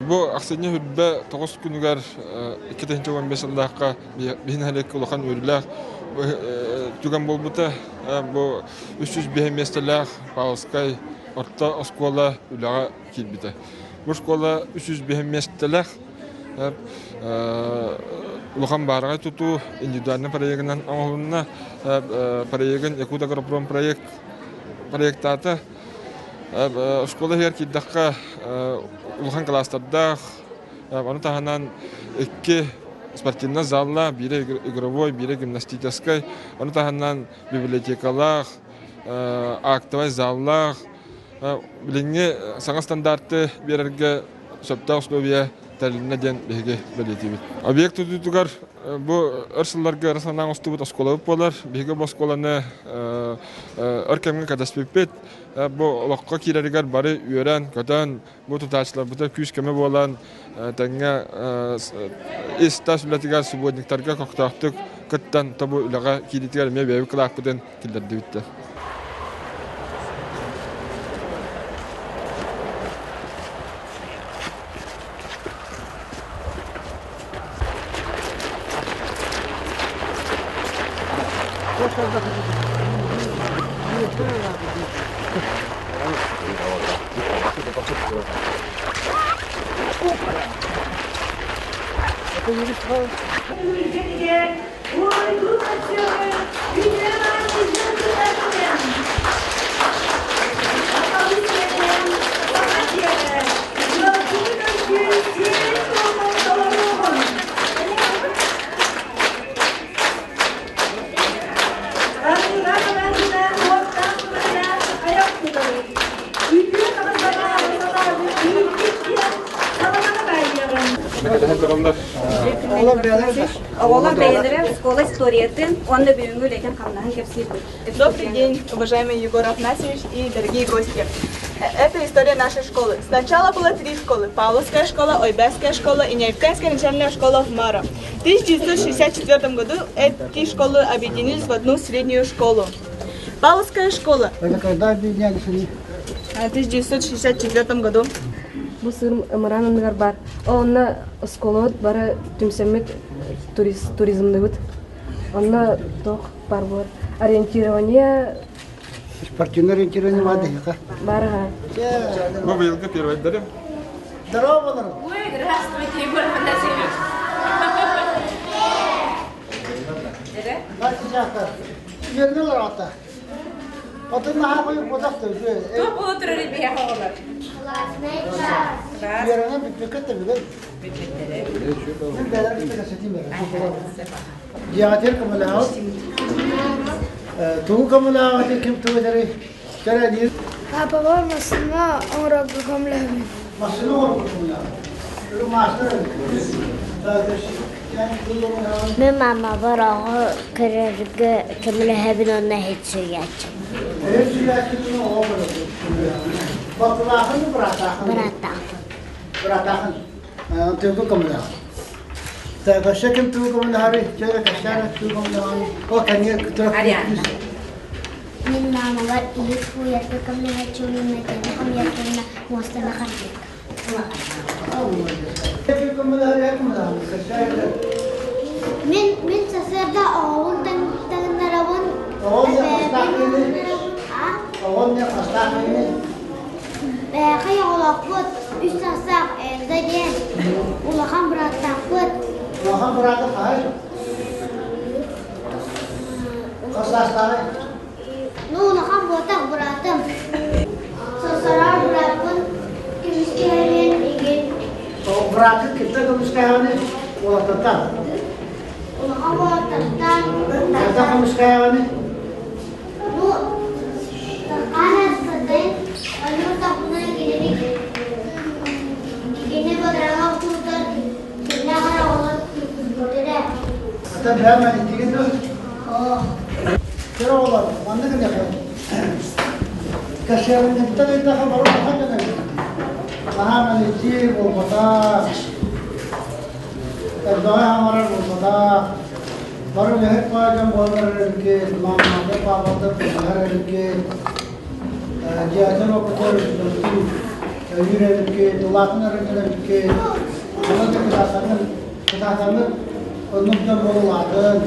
Бу ахсынньы 29 күнүгэр 2015 сыллаахха биһин нэһилиэккэ улахан үөрүүлээх түгэн буолбута. Бу 305 миэстэлээх Павловскай орто оскуола үлэҕэ киирбитэ. Бу школа 305 миэстэлээх улахан баараҕай тутуу индивидуальнай проегынан оҥоһулунна. Проегын Якутагропром проект проектаата. Оскуола иһигэр киирдэххэ улахан кылаастардаах, ону таһынан икки спортивнай залла, биирэ игровой, биирэ гимнастическай, ону таһынан библиотекалаах, актовай заллаах, билиҥҥи саҥа стандарты биэрэргэ сөптөөх условия тэрилиннэ диэн биһиги бэлиэтиибит. Объект тутуутугар бу өр сылларга ыра санаа оҥостубут оскуолабыт буолар. Биһиги бу оскуоланы өр кэмҥэ кэтэспиппит. Бу олоххо киирэригэр бары үөрэн, көтөн, бу тутааччыларбытыгар күүс-көмө буолан, тэҥҥэ ис-тас үлэтигэр субботниктарга көхтөөхтүк кыттан, тобу үлэҕэ киириитигэр эмиэ бэйэбит кылааппытын киллэрдибит. Оҕолор бэйэлэрэ школа историятын уонна бүгүҥҥү үлэтин хамнаһын кэпсиирбит. Добрый день, уважаемый Егор Афанасьевич и дорогие гости. Это история нашей школы. Сначала было три школы. Павловская школа, Ойбекская школа и Нерюнгринская начальная школа в Мара. В 1964 году эти школы объединились в одну среднюю школу. Павловская школа. Это когда объединялись они? В 1964 году. Бу сыр мыраан анныгар бар. Онно оскуолабыт бары түмсэммит туризмныбыт. Онно туох бар буолар ориентирование Спортивное ориентирование баар Бар аха. Бу быйылгы первойдары. Здорово, Ой, здравствуйте, Егор Афанасьевич. Үөрнэлэр ата. Отун наһаа хойук ботах Туох буола турар биһиэхэ оҕолор? Үөрэнэн бүппүккэ тэбигин. Мин бэйэлэр кытта кэпсэтиим эрэ. Дьиэҕитигэр көмөлөһөҕүт. Тугу көмөлөһөҕүтүй, ким тугу этэрий? Кэрэ Папабар массыына оҥорорго көмөлөһөбүн. Массыына оҥорорго көмөлөһөҕүт. Маастар Мин маамабар оҕо көрөргө көмөлөһөбүн уонна иһит сүүйээччим. Иһит сүүйээччитин оҕо көрөргө Балтылаахын быраатаахын? Быраатаахпын. Быраатаахын. Тыгы көмөлөһө. Өссө ким тугу көмөлөһөрүй? Чөөрө кэпсээн тугу көмөлөһөрүй? О, кэннигэр Арианна. Мин маамабар иһит сууйарга көмөлөһөөччү уонна мэтиэнэ хомуйарга муостаны харбыырга. Мин мин сарсыарда оҕобун таҥыннарабын, эбээбин а Бээхэй оҕолоохпут, үс саастаах Эльза диэн улахан бырааттаахпыт. Улахан бырааты хаһай? Хас саастааҕый? Ну, улахан буотах быраатым. Сосорор бырааппын көмүскэһэрин игин. Быраатын кытта көмүскэһэҕиний? Уолаттартан. Улахан уолаттартан. Хайдах көмүскэһэҕиний? Ну, Сахара сатайын ойуур тахпына кинини кини бадараҥа охсубутар кинилээх эрэ оҕолор күлбүттэрэ. Ата бэйэм итигин дуо? Кыра оҕолор, маннык гыныахха. Кэсиэбинниттэн ыйдаха бары улахан дьон эбит. Наһаа мэлитии буолбатах. Элбэҕи хаҥарар буолбатах. Бары үлэһит баай дьон буолар эбиккит, маамалар, паапалар көмөлөһөр эбиккит. Дьиэтин опытын дьонтун Өйүүр эбиккит, улаатынар эбиккит, онон да кытаатаҥҥын, кытаатаҥҥыт оннук дьон буола улаатын.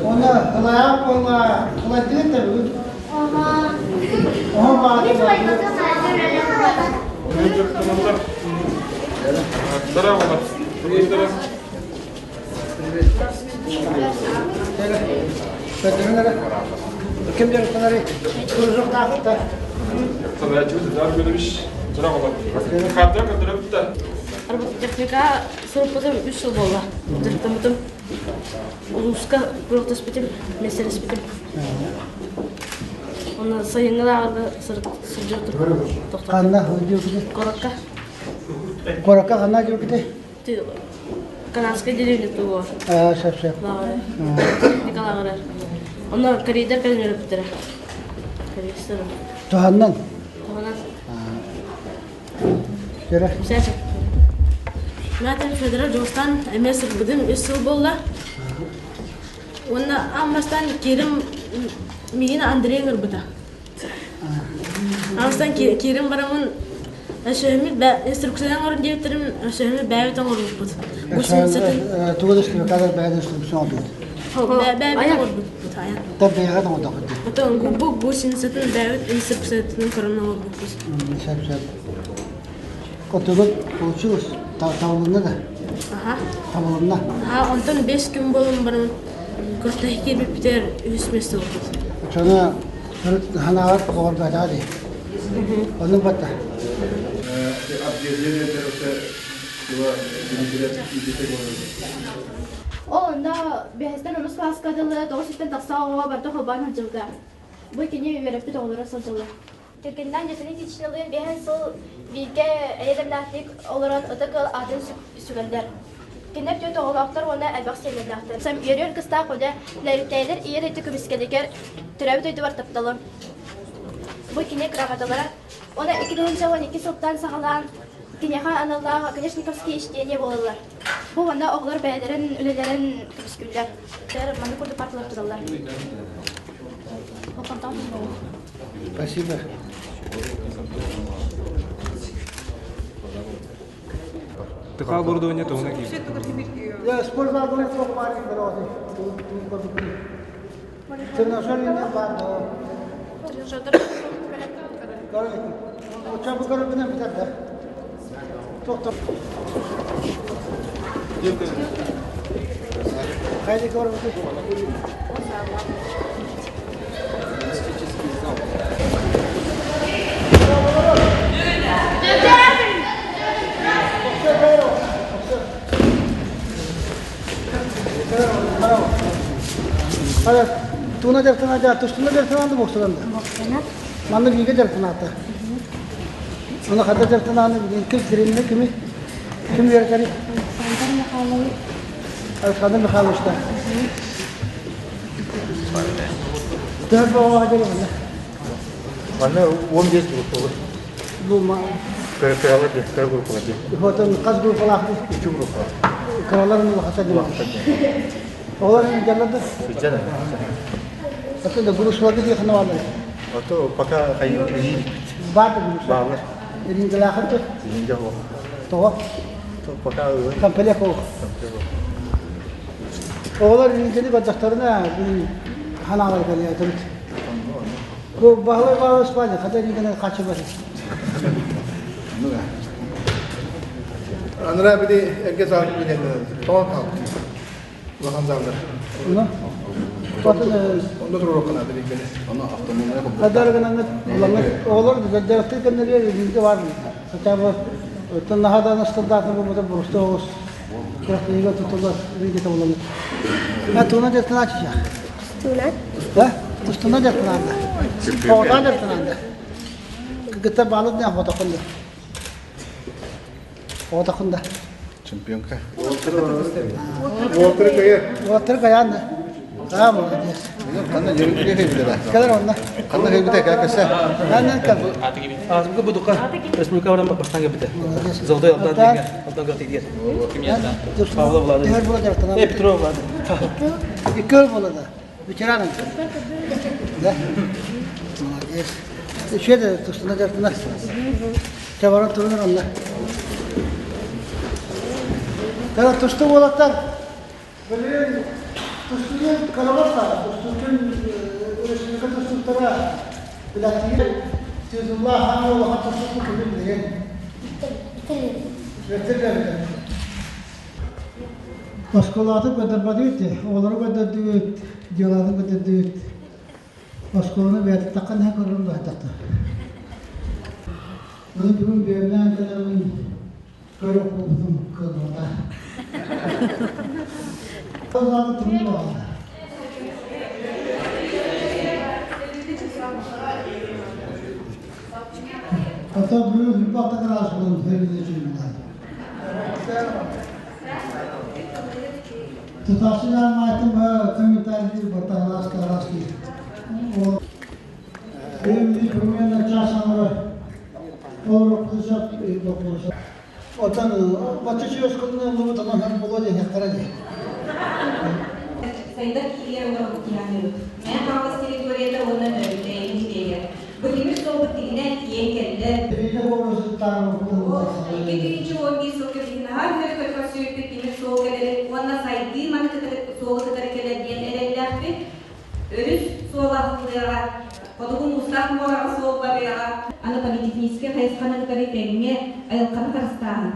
Уонна ылайаах буолла, ылайдыгыт да бүгүн. Оһон баҕатык Здорово. Ким дьарыктанарый? Кружоктаахыт да? Салайааччыбыт Эдуард Федорович Здорово. Хардыра көрдөрөбүт да. Робототехника суруппутум үс сыл буолла. Дьарыктаммытым. Улууска күрэхтэспитим, миэстэлэспитим. Онно сайыҥҥы лааҕырга сылдьыбытым. Ханна сылдьыбытый? Куоракка. Куоракка ханна сылдьыбытый? Канадскай деревня тугу? Сөп сөп. Николаҕырар. Онно корейдар кэлэн үөрэппиттэрэ. Корейстар. Туһаннан? Туһанан. Сүрэ. Сәсик. Мэтин Федоров Дьулустан эмиэ сырбыдым үс сыл буолла. Уонна аммастан киирим миигин Андрей ыҥырбыта. Аҕыстан киирэн бараммын өсөһүммүт инструкцияны оҥорун диэбиттэрин өсөһүммүт бэйэбит оҥорбуппут. Бу синсатын Тугу да истибэккэ бэйэ инструкция оҥордубут. Бэйэбит оҥорбуппут айан. Та бэйэҕэ оҥордоххут дии. Потом бу бу синсатын бэйэбит инструкциятын көрөн оҥорбуппут. Сөп сөп. Отугут получилось? Табылынна да? Аха. Табылынна. Аха, онтон 5 күн буолан баран күрэхтэһии киирбиппитигэр үһүс миэстэ буолбут. Оччону төрүт ханаабат оҕорбатаҕа дии. Оннук батта. Ол онно бэһистэн онус класска дылы 900-тэн тахса оҕо барыта холбоон сылдьыбыта. Бу кини үөрэппит оҕолоро сылдьаллар. Кэргэнинээн Дьэсэни Ильичналыын биэһэн сыл бииргэ эйэ-дэмнээхтик олорон ытык ыал аатын сүгэллэр. Кинилэр түөрт оҕолоохтор уонна элбэх сиэннэрдээхтэр. Үөрүөр кыстаах үлэ Лэрүктээлэр ийэ дойду көмүскэлигэр төрөөбүт дойдубар тапталым. Бу кини грамоталара уонна 2012 сылтан саҕалаан киниэхэ аналлаах Оконешниковские чтения буолаллар. Бу уонна оҕолор бэйэлэрин үлэлэрин көмүскүүллэр. Маннык курдук парталар тураллар. Спасибо. ТХ оборудование туһуна киирбит. Я спортзалга суох баар Тренажер баар Тренажердар Оча бу көрөбүнэн бүтэр да. Тоқтор. Хайда көрөбүт? Туна дьарыктана тустуна дьарыктанаан да боксанан да. Манна бииргэ дьарыктанаата. Оны хата дьарыктанааны ким тренер кими ким үөрэтэрий? Александр Михайлович. Александр Михайлович да. Төһө оҕо дьарык манна? Манна 15 группа. Бу Кыралар кыра группалар дии. Хотон хас группалаахпыт? Үч группа. Кыралар улахата дии. Оҕолор дьаллар да? Сылдьан. Ото да грузларга дии хана бааллар. Ото пока хайы Баар да груз. Бааллар. Рингэлээхит Рингэ суох. Тоҕо? Пока Комплект суох. Оҕолор рингэни көрдөхтөрүнэ ханаалар кэлиэ төрүт. Бу Баһылай Павлович Павлович хата рингэни хааччыбат. Анараа били эргэ заалга билэн тоҕо хаалбыт. Улахан зааллар. Онно туруорукка наада билбэни. Хадарыгынан оҕолор дьарыктыы кэмнэригэр рингэ бар. Хотя бы оттон наһаа стандартный буолбута просто оҕус күрэхтэһиигэ тутуллар рингэ табыллар. А туна дьарыктанааччы. Туна. Да? Тустуна дьарыктанаанда. Оҕотаа дьарыктанаанда. Кытта баалыт не хотохунда. Хотохунда. Чемпионка. Уолтары кайа. Уолтары кайаан да. Аа, молодец. Ханна жөрүнтүгэ хэйбитэ. Кэлэр онно. Ханна хэйбитэ кәкәсә. Ханна кэл. Азбука будука республика баран бастан кебите. Золотой алтан деген, алтан көк деген. Павлов Владимир. Э, Петров Владимир. Икки болада. Ветеран. Да? Молодец. Үчүгэй тустана дьартына. Чабаран турунар онно. Тара тусту уолаттар билигин тустууну карабастар тустуутун республика тустууттара билэттиир титуллаах хаан улахан тустууку күнүн билигин. Бэтирлэбитэ. Оскуолатын көрдөрбөтүгүт, оҕолору көрдөрдүгүт, дьыалатын көрдөрдүгүт. Оскуоланы бэйэтиттэн наһаа көрөрүм баһыйтахта. Ону бүгүн бүөмнээн кэлэммин көрө буолбутум кыаллыбата. Ол тымныы буолла. Ото бүгүн хүлбэ градус буолан хөрүнү Тутааччылар маайтын комментарий бартаалаас тараас Бэйэм примерно час аҥара олоруохпутун сөп боппуруос. Оттон бачча чугас кылына ыллыбыт онон һэр буолуо диэхтэрэ дии. Сайдар киирэр олорбут киһи Мэҥэ Хаҥалас территорията уонна Нөөрүктээйи нэһилиэгэ. Бу тимир суолбут тигинэ тиийэн кэллэ. 2011 сылга биһиги наһаа үөрэ көрсүбүппүт тимир суол кэлэрин уонна сайдыы маны кытары суолу кытары кэлэр диэн эрэллээхпит. Өрүс суола аһыллыаҕа, Хотугу муустаах муораҕа суол барыаҕа. Аны политехническэй хайысханы кытары тэҥҥэ айылҕаны харыстааһын.